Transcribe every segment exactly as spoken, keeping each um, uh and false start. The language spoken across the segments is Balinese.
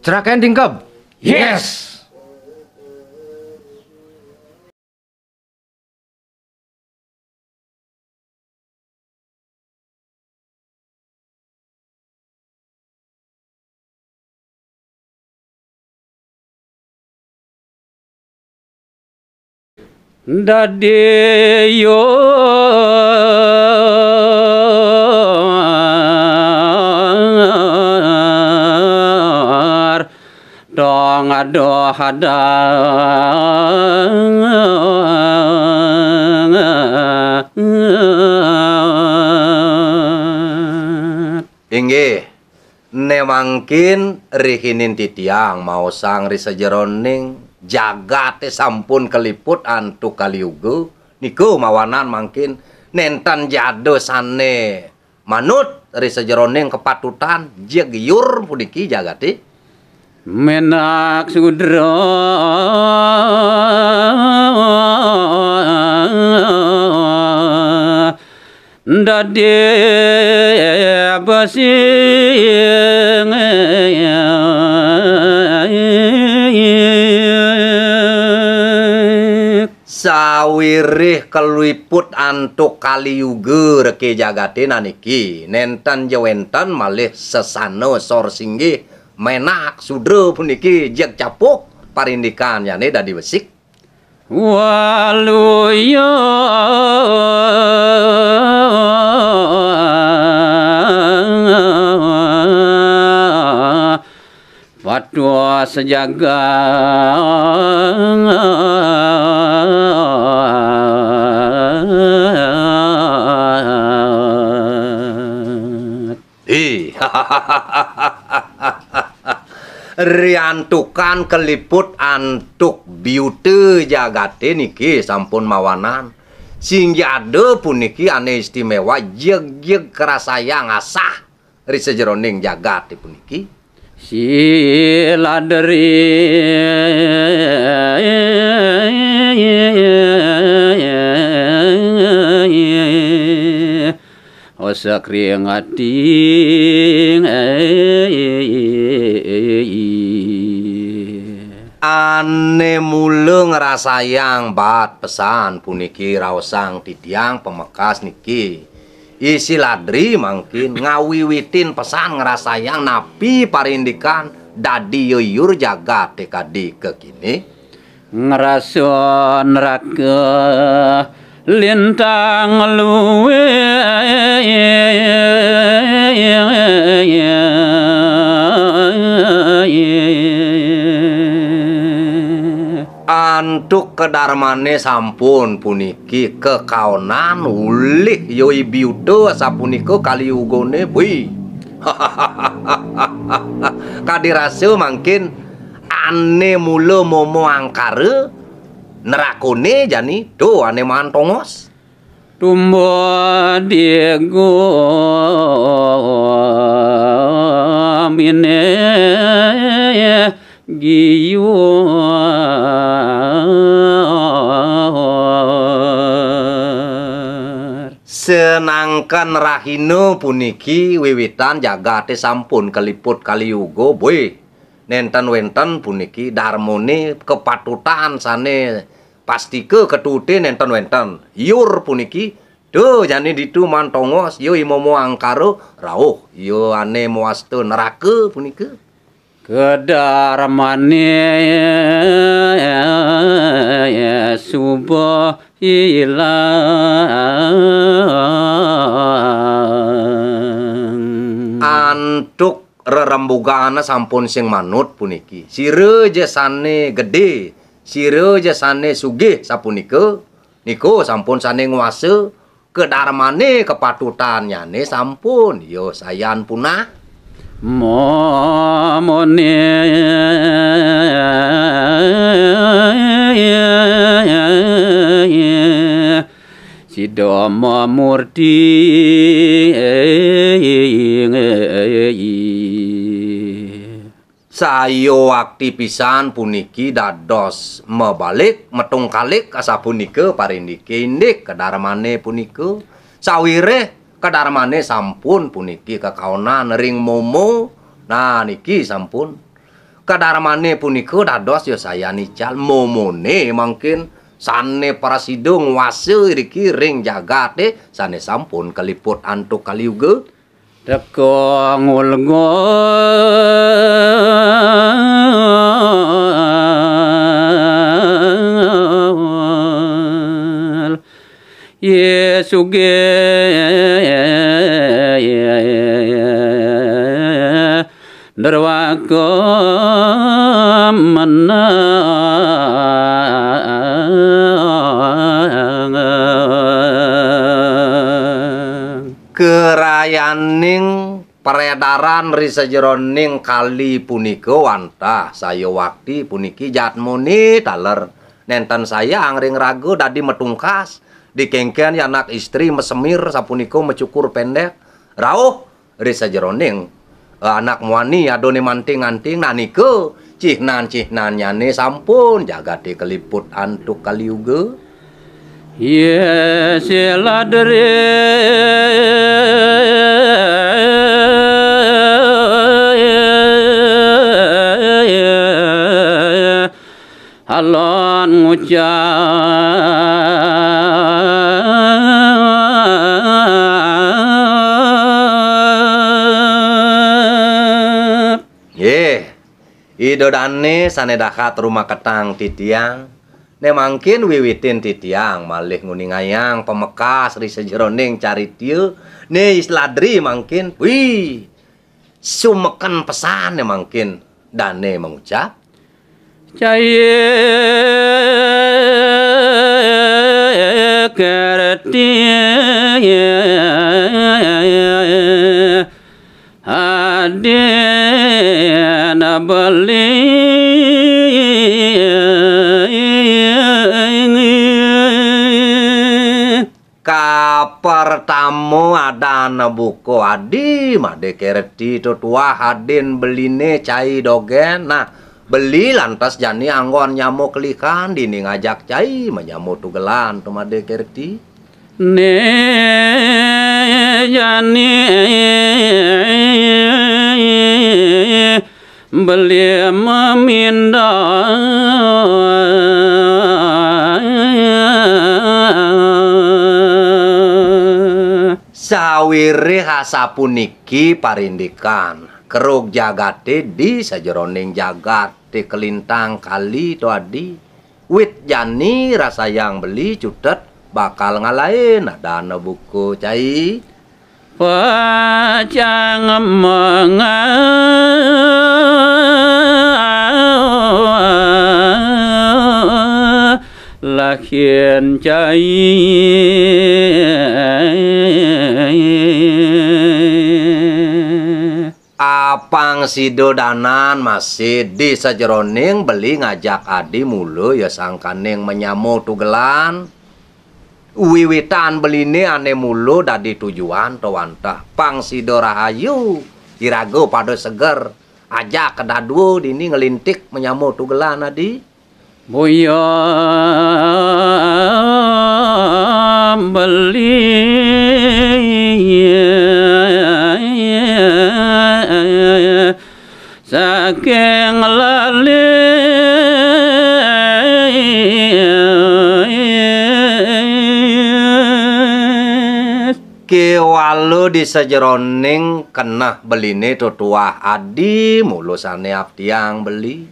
Cerakan tingkeb. Yes. Dadi yur dong aduh hadang. Inggih, né mangkin rihinin titiang maosang ri sajeroning jagaté sampun kaliput antuk Kali Yuga, nika mawanan mangkin nénten jada sané manut ri sajeroning kapatutan jeg yur puniki jagaté. Ménak sudra dadi besing. Sawirih kaliput antuk Kali Yuga reké jagaté nah niki, nénten ja wénten malih sesana sor singgih Ménak Sudra puniki jeg capuk parindikannyané dadi besik. Waluya patuh sejagat. Ih. Riantukan kaliput antuk biuta jagaté niki sampun mawanan. Sing jada puniki ané istiméwa jeg-jeg karasayang asah ri sajeroning jagaté puniki. Siladri osak ring ati. Ané mula ngrasayang baat pesan puniki raosang titiang pamekas niki. I Siladri mangkin ngawiwitin pesan ngrasayang napi parindikan dadi yuyur jagaté kadi kekiné. Ngrasa neraka lintang luwih. Antuk kadarmané sampun puniki kakaonan ulih yoi biuta sapunika kali yugané, bui. Kadi rasa mangkin ané mula momo angkara, nerakoné jani, to ané maan tongos. Tumbuh di guminé giyur. Senangkan rahina puniki wiwitan jagaté sampun kaliput kali yuga, boy. Nénten wénten puniki darmané kapatutan sané pastika katuutin nénten wénten. Yur puniki, to jani ditu maan tongos, ya i momo angkara, rauh, ya ané mawasta neraka punika. Kadarmané suba ilang. Antuk rerembugana sampun sing manut puniki. Sira ja sané gedé, sira ja sané sugih sapunika, nika sampun sané nguasa, kadarmané kapatutannyané sampun, ya sayan punah. Momoné sida mamurti. Sayuwakti pisan puniki dados mabalik, matungkalik, asapunika parindiké indik kadarmané punika. Sawiréh kadarmané sampun puniki kakaonan ring momo, nah, niki sampun. Kadarmané punika dados ya sayan ical, momoné mangkin sané prasida nguasa iriki ring jagaté sané sampun kaliput antuk Kali Yuga. Teka ngulgul Yé sugih Derwaka menang. Karayaning peredaran ri sajeroning kali punika wantah saya wakti puniki jatmone taler nenten sayang ring raga dadi matungkas, dikengken anak istri masemir sapunika macukur pendek, rauh ri sajeroning, eh, anak muani adone manting-anting, nanika cihnan-cihnannyane sampun jagate kaliput antuk Kali Yuga. Yes, alon ngucap. Nggih, Ida dane sane dahat rumaketang titiang, ne mangkin wiwitin titiang malih nguningayang pamekas ri sajeroning caritya, ne Isladri mangkin, wih, sumeken pesan ne mangkin dane mangucap. Cai kerti adin beli. Kapertama adan buka adi, Made Kerti tutuah adin beline cai dogen. Nah, beli lantas jani anggon nyama kelikan, dini ngajak cai manyama tugelan tu Made Kerti. Ne jani beli maminda. Sawireh asapuniki parindikan, kerug jagate di sajeroning jagate kalintang kali to adi. Wit jani rasayang beli cutet bakal ngalain adan buka cai. Pacang mangalahin cai. Apang sida danan masih di sajeroning beli ngajak adi mula ya sangkaning manyama tugelan. Wiwitan beline ane mula dadi tujuan to wantah. Pang sida rahayu, iraga pada seger, ajak kedadua dini nglintik manyama tugelan adi. Boya beli saking lali. Kewala di sajeroning keneh beline tutuah adi mula sane aptiang beli.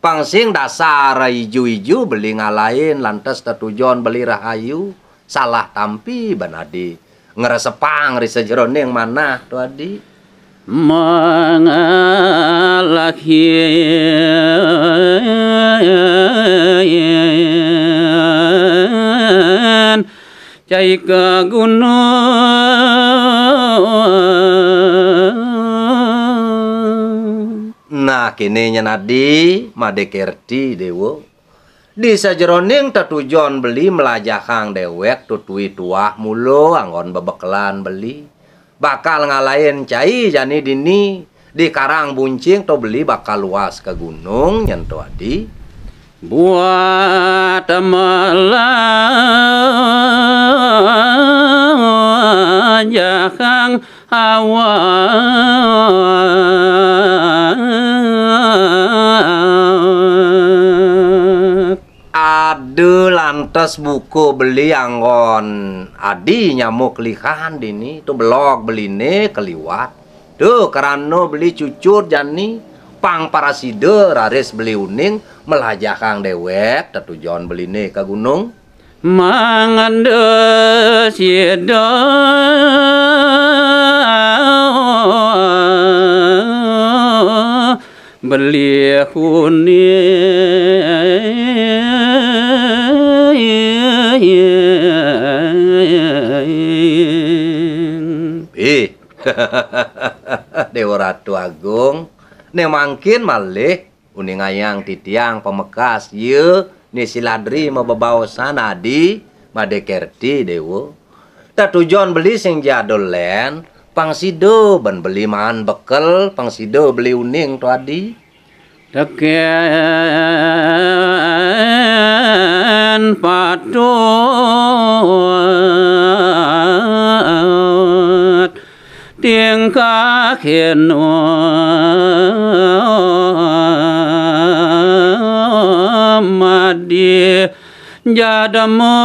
Pang sing dasar iju-iju beli ngalain lantas tetujon beli rahayu, salah tampi banadi ngresepang ri sajeroning manah to adi. Mangalahin cai ka gunung. Nah, kene nyen adi, Made Kerti Dewa. Di sajeroning tetujon beli mlajahang dewek tutui tuah mula anggon bebekelan beli. Bakal ngalain cai jani dini di karang buncing to beli bakal luas ka gunung nyen to adi. Buat mlajahang awak Pada lantas buka beli anggon adi nyama kelihan dini, tu belog beliné kaliwat. Tu krana beli cucud jani, pang parasida raris beli uning melajahang déwék tetujon beliné ka gunung. Mangda sida beli uning. Ih, Déwa Ratu Agung, né mangkin malih uningayang titiang pamekas ia né Siladri mabebaosan adi Madé Kerti, Déwa. Tetujon beli sing jadul lén, pang sida ban beli maan bekel, pang sida beli uning tu adi. Tekén patut tingkah kena madi jadma.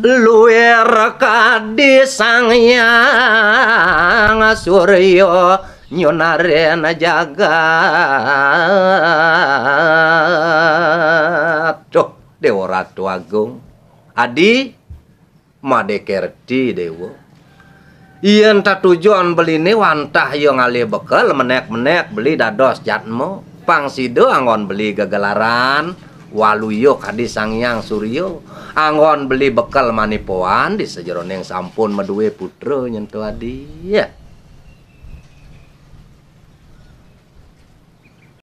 Luir kadi Sang Hyang Surya nyunarin jagat. Duh, Déwa Ratu Agung. Adi, Madé Kerti, Déwa. Yén tetujon beliné wantah ia ngalih bekel, menék-menék beli dados jadma. Pang sida anggon beli gegelaran Waluya kadi Sang Hyang Surya. Anggon beli bekel manipoan di sajeroning sampun madué putra nyen tu adi.